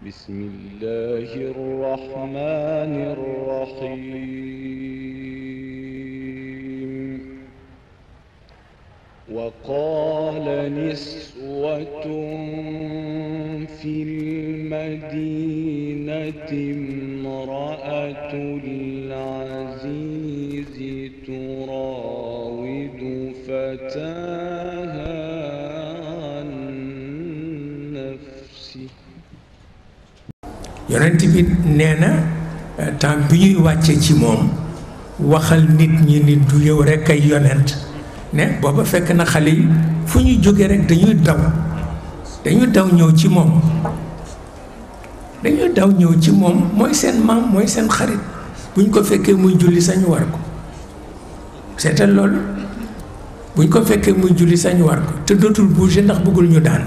بسم الله الرحمن الرحيم وقال نسوة في المدينة امرأة العزيز تراود فتاها عن نفسه yonent bi nee na temps bi ñuy wàcce ci moom waxal nit ñi ni du yow rekk ay yonent ne booba fekk na xale yi fu ñuy jóge rekk dañuy daw ñëw ci moom dañuy daw ñëw ci moom mooy seen maam mooy seen xarit buñ ko fekkee muy julli sañu war ko seetal loolu buñ ko fekkee muy julli sañu war ko te dootul bouger ndax bëggul ñu daan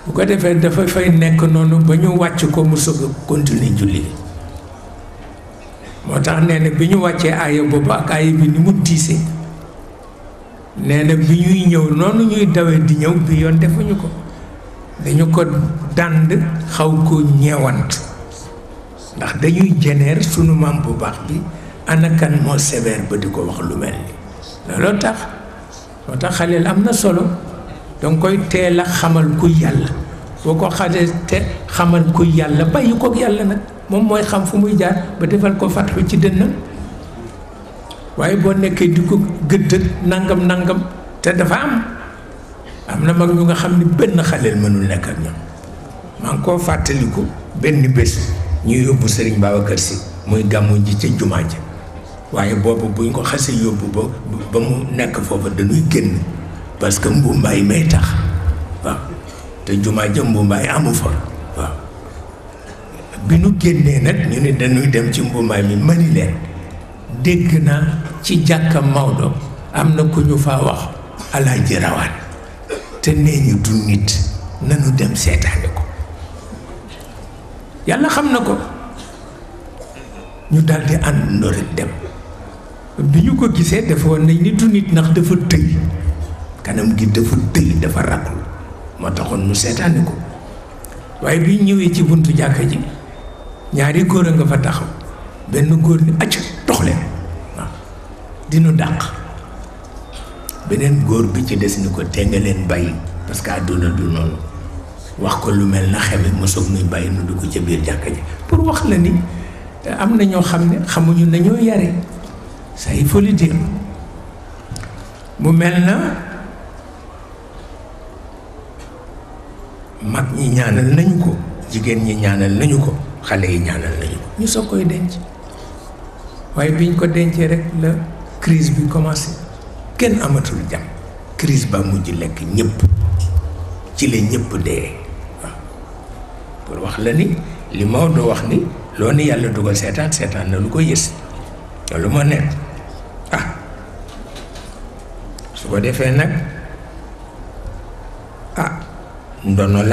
bu ko defee dafa fay nekk noonu ba ñu wàcc ko mu soog a continuer julli moo tax nee na bi ñu wàccee aaya boobu ak aaya bi ni mu tiise nee na bi ñuy ñëw noonu ñuy dawee di ñëw bi yoon defuñu ko dañu ko dànd xaw ko ñeewant ndax dañuy jeneer sunu maam bu baax bi anakan moo sévère ba di ko wax lu mel ni looloo tax moo tax xaleel am na solo danga koy teel a xamal ku yàlla boo ko xalee te xamal ku yàlla bàyyi kook yàlla nag moom mooy xam fu muy jaar ba defal ko fatxu ci dënnam waaye boo nekkee di ko gëddët nangam te dafa am na mag ñu nga xam ni benn xaleel mënul nekk ak ñoom maa ngi koo fàttaliku benn bés ñuy yóbbu Sëriñ Babacar Si muy gàmmu ji ca jumaa ja waaye boobu buñ ko xasee yóbbu ba mu nekk foofa dañuy génn parce que mbumbaay may tax waaw te jumaa ja mbumbaay amu fa waaw bi nu génnee nag ñu ne dañuy dem ci mbumbaay mi mani leen dégg naa ci jàkka Maodo am na ku ñu faa wax Alaaji Rawaan te nee ñu du nit nanu dem seetaane ko yàlla xam na ko ñu daldi àndandoo rek dem bi ñu ko gisee dafa woon nañ ni du nit ndax dafa tëy kanam gi dafa tëy dafa raglu moo taxoon nu seetaane ko waaye bi ñëwee ci buntu jàkka ji ñaari góor a nga fa taxaw benn góor ni acca dox leen waaw dinu dàq beneen góor bi ci des ni ko te nga leen bàyyi parce que àdduna du noonu wax ko lu mel na xeme mosoog nuy bàyyi nu dugg ca biir jàkka ji pour wax la ni am na ñoo xam ne xamuñu nañoo yare ça il faut le dire mu mel na mag ñi ñaanal nañu ko jigéen ñi ñaanal nañu ko xale yi ñaanal nañu ko ñu soog koy denc waaye biñ ko dencee rek la crise bi commencé kenn amatul jàmm crise ba mujj lekk ñëpp ci la ñëpp dee waaw pour wax la ni li Maodo wax ni loo ni yàlla dugal seetaan na lu ko yës loolu moo nekk su ko defee nag ndono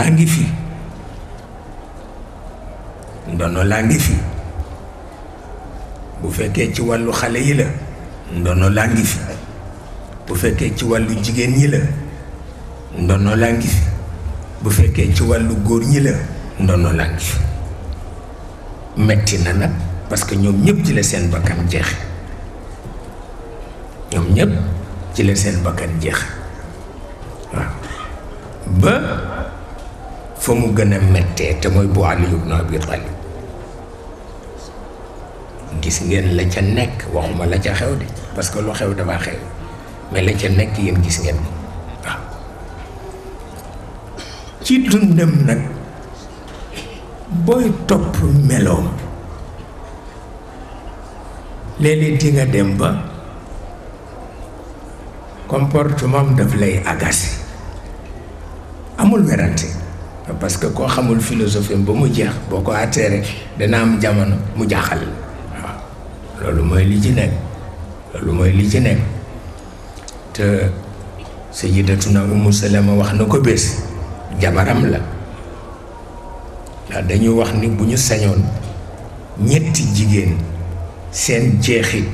laa ngi fi bu fekkee ci wàllu xale yi la ndono laa ngi fi bu fekkee ci wàllu jigéen ñi la ndono laa ngi fi bu fekkee ci wàllu góor ñi la ndono laa ngi fi metti na nag parce que ñoom ñëpp ci la seen bakkan jeexe waaw ba fa mu gën a mettee te mooy bu Ali ibn Abi Talib gis ngeen la ca nekk waxuma la ca xew de parce que lu xew dafa xew mais la ca nekk yéen gis ngeen ko waaw ci dundam nag booy topp meloom léeg-léeg di nga dem ba comportement daf lay agacé amul werante parce que koo xamul philosophie ba mu jeex boo ko àttee rek dana am jamono mu jaaxal waaw loolu mooy li ci nekk te Sayyidatuna Ummu Salama wax na ko bés jabaram la ndax dañuy wax ni bu ñu sañoon ñetti jigéen seen jeexit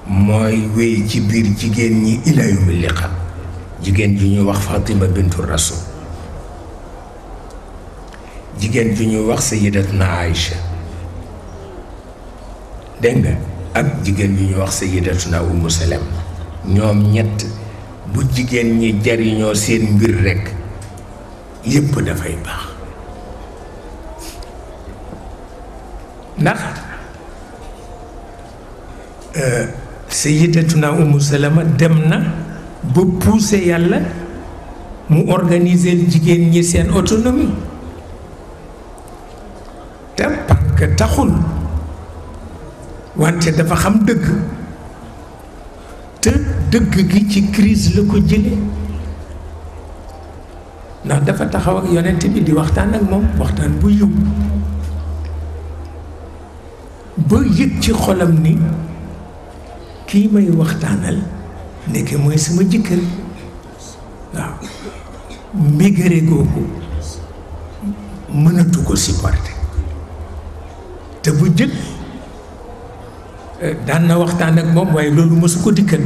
mooy wéy ci biir jigéen ñi ila yawmi liqa jigéen ji ñuy wax Fatima bintu Rasul jigéen ju ñuy wax Sayyidatuna Aïcha dégg nga ak jigéen ju ñuy wax Sayyidatuna Umu Salama ñoom ñett bu jigéen ñi jariñoo seen mbir rekk yépp dafay baax ndax Sayyidatuna Umu Salama dem na ba pousser yàlla mu organiser jigéen ñi seen autonomie te parce que taxul wante dafa xam dëgg te dëgg gi ci crise la ko jële ndax dafa taxaw ak yonent bi di waxtaan ak moom waxtaan bu yiw ba yëg ci xolam ni kii may waxtaanal ndeke mooy sama jëkkër waaw mbégare googu mënatu ko supporter te bu jëkk daan na waxtaan ak moom waaye loolu mësu ko dikkal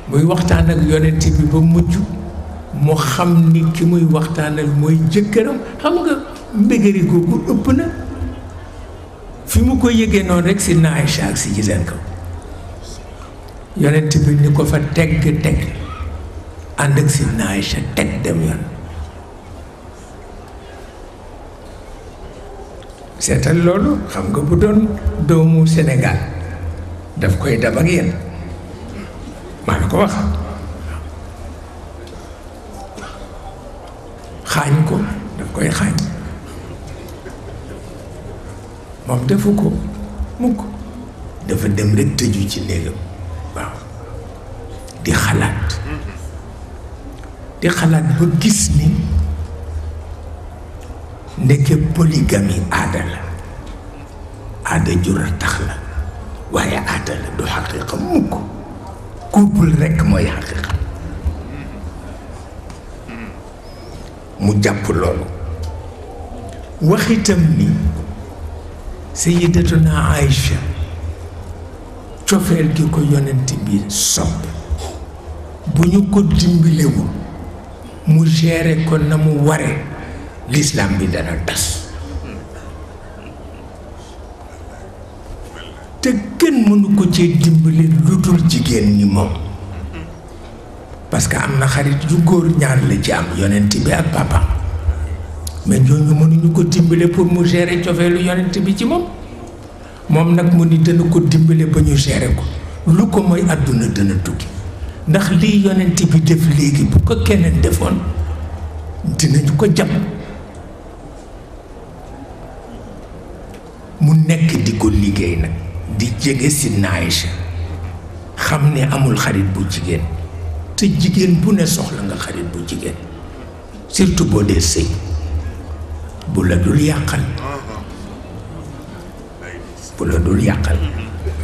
muy waxtaan ak yonent bi ba mujj mu xam ni ki muy waxtaanal mooy jëkkëram xam nga mbégare googu ëpp na fi mu ko yëgee noonu rek si na Aïcha ak si ci seen kaw yonent bi ni ko fa tegg ànd ak si na Aïcha teg dem yoon seetal loolu xam nga bu doon doomu Sénégal daf koy dab ak yéen maa ngi ko wax xaañ ko daf koy xaañ moom defu ko mukk dafa dem rek tëju ci néegam waaw di xalaat ba gis ni ndeke polygamie aada la aada jur a tax la waaye aada la du xaqiiqa mukk couple rekk mooy xaqiiqa mu jàpp loolu waxitam ni Sayyidatuna Aïcha cofeel gi ko yonent bi sopp bu ñu ko dimbalewul mu géré ko na mu ware l'islam bi dana tas te kenn mënu ko cee dimbali lu dul jigéen ñi moom parce que am na xarit yu góor ñaar la ci am yonent bi ak papa mais ñooñu mënuñu ko dimbale pour mu gérer cofeelu yonent bi ci moom nag mu ni dana ko dimbale ba ñu gérer ko lu ko mooy àdduna dana tukki ndax lii yonent bi def léegi bu ko keneen defoon dinañu ko jàpp mu nekk di ko liggéey nag di jege si Aïcha xam ne amul xarit bu jigéen te jigéen bu ne soxla nga xarit bu jigéen surtout boo dee sëy bu la dul yàqal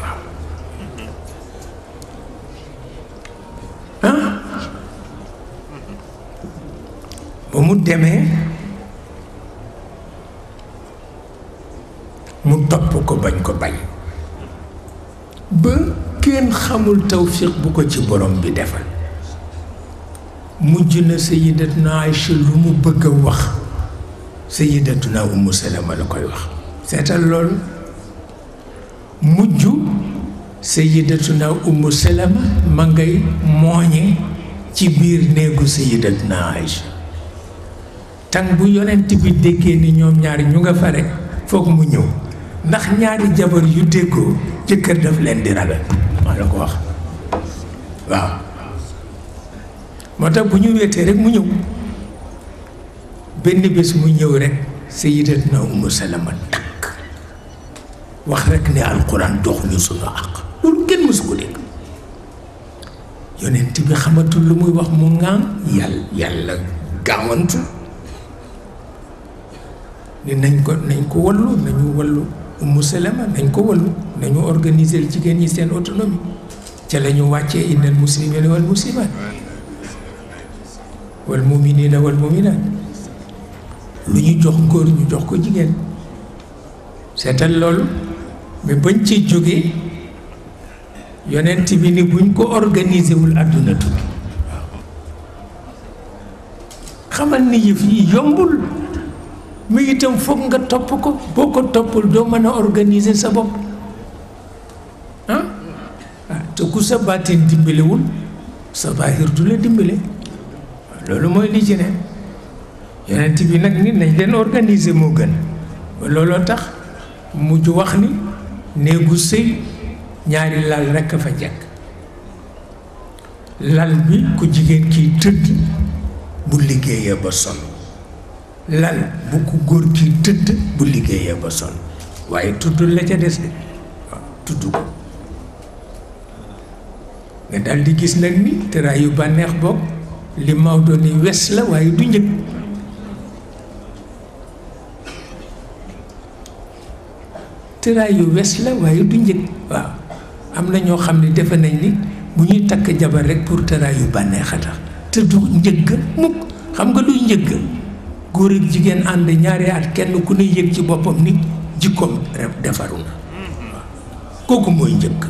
waaw ba mu demee mu topp ko bañ ko bañ ba kenn xamul tawfiq bu ko ci borom bi defal mujj na Sayyidatuna Aïcha lu mu bëgg a wax Sayyidatuna Umu Salama la koy wax seetal loolu mujj Sayyidatuna Umu Salama ma ngay mooñe ci biir néegu Sayyidatuna Aïcha tàng bu yonent bi déggee ni ñoom ñaari ñu nga fa rek foog mu ñëw ndax ñaari jabar yu déggoo jëkkër daf leen di ragal maa la ko wax waaw moo tax bu ñu wéetee rek mu ñëw benn bés mu ñëw rek Sayyidatuna Umu Salama takk wax rek ne alquran jox ñu sunu àq loolu kenn mësu ko dégg yonent bi xamatul lu muy wax mu ŋaan yàlla gaawantu ni nañ ko wallu nañu wallu Umu Salama nañ ko wallu nañu organiser jigéen ñi seen autonomie ca la ñu wàccee innal muslimina wal muslimat wal muminina wal muminat lu ñu jox góor ñu jox ko jigéen seetal loolu mais bañ ci jógee yonent bi ni buñ ko organiser wul àdduna tukki xamal ni yëf yi yombul mais itam foog nga topp ko boo ko toppul doo mën a organiser sa bopp ah te ku sa baatin dimbalewul sa baahir du la dimbale loolu mooy li ci ne yonent bi nag ni nañ leen organiser moo gën looloo tax mujj wax ni néegu sëy ñaari lal rekk a fa jekk lal bi ku jigéen kiy tëdd bu liggéeyee ba sonn lal bu ku góor kiy tëdd bu liggéeyee ba sonn waaye tuddul la ca des de waaw tudd ko nga dal di gis nag ni tëraay yu bànneex boog li Maodo ni wes la waaye du njëg tëraay yu wes la waaye du njëg waaw am na ñoo xam ne defe nañ ni bu ñuy takk jabar rek pour tëraay yu bànneex a tax te du njëgg mukk xam nga luy njëgg góor ak jigéen ànd ñaari at kenn ku ne yëg ci boppam ni jikkoom rek defaru na waaw kooku mooy njëgg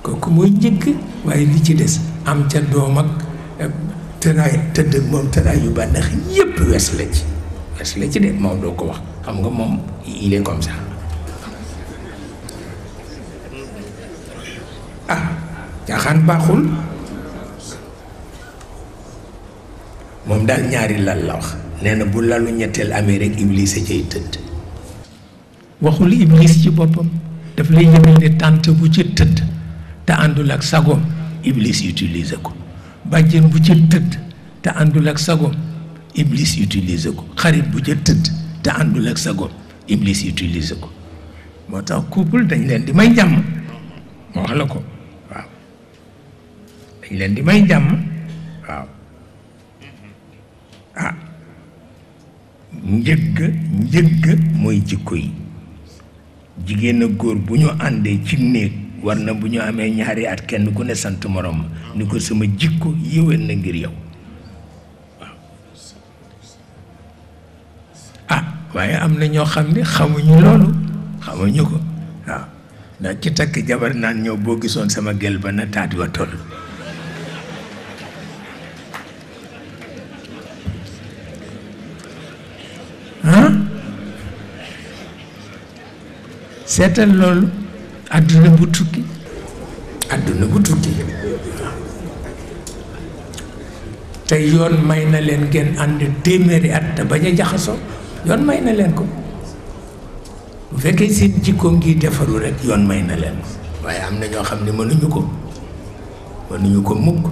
kooku mooy njëkk waaye li ci des am ca doom ak tëraay tëdd ak moom tëraay yu bànneex yépp wes la ci de moom doo ko wax xam nga moom il est comme ça caaxaan baaxul moom daal ñaari lal la wax nee na bu lalu ñetteel amee rek iblis a cay tëdd waxul iblis ci boppam daf lay yëgal ne tànt bu ci tëdd te àndul ak sagoom iblis utilise ko bàjjen bu ci tëdd te àndul ak sagoom iblis utilise ko xarit bu ca tëdd te àndul ak sagoom iblis utilise ko moo tax couple dañ leen di may jàmm moo wax la ko waaw dañ leen di may jàmm waaw njëgg mooy jikko yi jigéen ak góor bu ñu àndee ci néeg war na bu ñu amee ñaari at kenn ku ne sant morom ni ko sama jikko yéwén na ngir yow waaw waaye am na ñoo xam ne xamuñu loolu xamuñu ko waaw ndax ci takk jabar naan ñëw boo gisoon sama gel ba na taat wa toll seetal loolu àdduna bu tukki te yoon may na leen ngeen ànd téeméeri at te bañ a jaxasoo yoon may na leen ko bu fekkee seen jikko ngi defaru rek yoon may na leen ko waaye am na ñoo xam ne mënuñu ko mukk